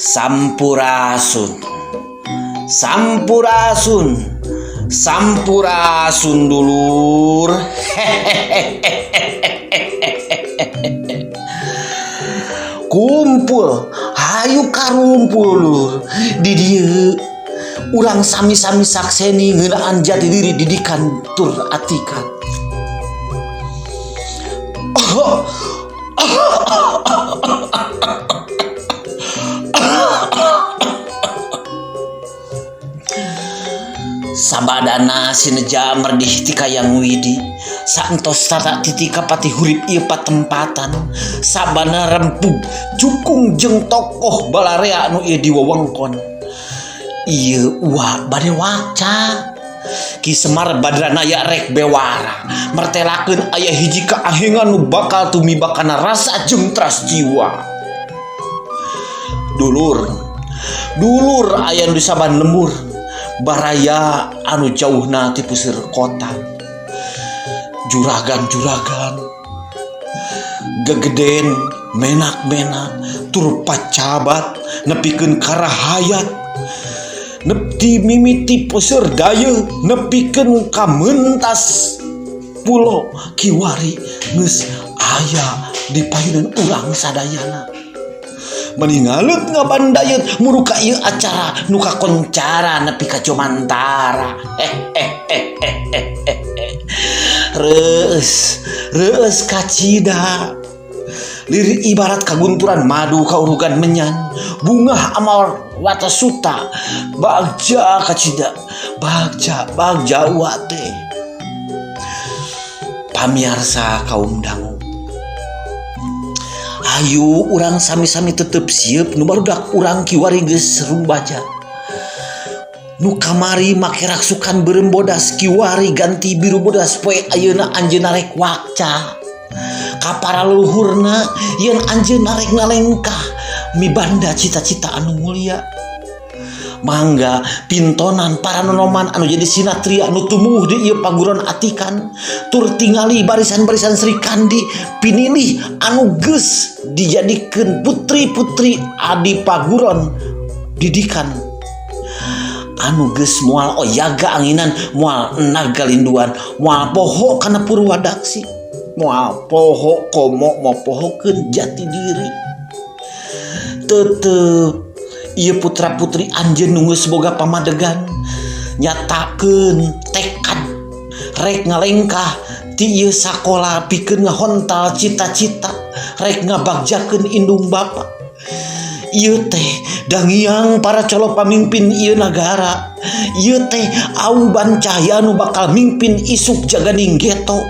Sampurasun. Sampurasun. Sampurasun dulur. Kumpul, hayu karumpul lur. Di dieu urang sami-sami sakseni ngeunaan jati diri didikan tur atikan. Sabadana sineja merdih ti Kayang Widi saentos tata titi kapati hurip ieu patempatan sabana rempug cukung jeung tokoh balarea nu ieu di wewengkon ieu uwa bade waca Ki Semar Badranaya rek bewara mertelakeun aya hiji kaahengan nu bakal tumiba kana rasa jeung tras jiwa. Dulur, dulur aya nu di saban lembur baraya anu jauhna ti puseur kota. Juragan-juragan gegeden menak-menak tur pacabat nepikeun karahayat nepti mimiti puseur dayeuh nepikeun ka mentas pulo kiwari geus aya di payunan urang sadayana. Meningalut ngabandayut muruka ieu acara nu kakoncara nepi ka Jomantara. Reus, reus kacida. Lirik ibarat kagunturan madu kaurugan menyan, bungah amal watasuta, bagja kacida, bagja, bagja wate. Pamiarsa kaum dangu. Ayo urang sami-sami tetep sieup nu barudak urang kiwari geus rumbaja. Nu kamari make raksukan beureum bodas kiwari ganti biru bodas poe ayeuna anjeunna rek wakca. Ka para leluhurna yen anjeunna rek ngalengkah mibanda cita-cita anu mulia. Mangga pintonan para nonoman anu jadi sinatria anu tumuwuh di ieu paguron atikan tur tingali barisan-barisan Sri Kandi pinilih anu geus dijadikeun putri-putri adi paguron didikan anu geus moal oyaga anginan moal naga linduan moal poho kana purwadaksi moal poho komo mopohokeun jati diri. Tetep ieu putra-putri anjeun nu geus boga pamadegan nyatakeun tekad rek ngalengkah ti ieu sakola pikeun ngahontal cita-cita rek ngabagjakeun indung bapa. Ieu teh dangiang para calo pamimpin ieu nagara. Ieu teh auban cahya nu bakal mimpin isuk jaganing geto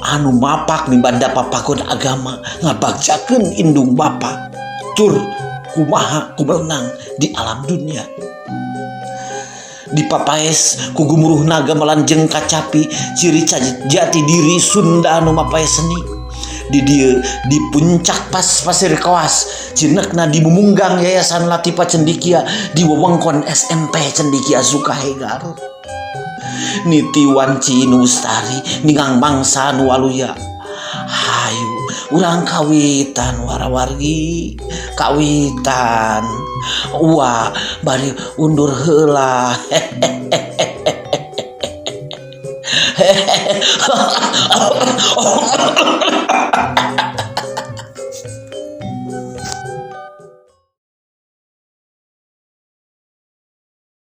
anu mapak mibanda papagon agama ngabagjakeun indung bapa tur kumaha kumeunang di alam dunia. Dipapaes ku gumuruh naga melanjeng kacapi ciri jati diri Sunda anu mapaes seni. Di dieu di puncak pas Pasir Koas cinekna di Mumunggang Yayasan Latifa Cendikia di wewengkon SMP Cendikia Sukahegar. Niti wanci nu lestari ningang mangsa nu waluya. Hayu urang kawitan warawargi kawitan uwa bari undur heula.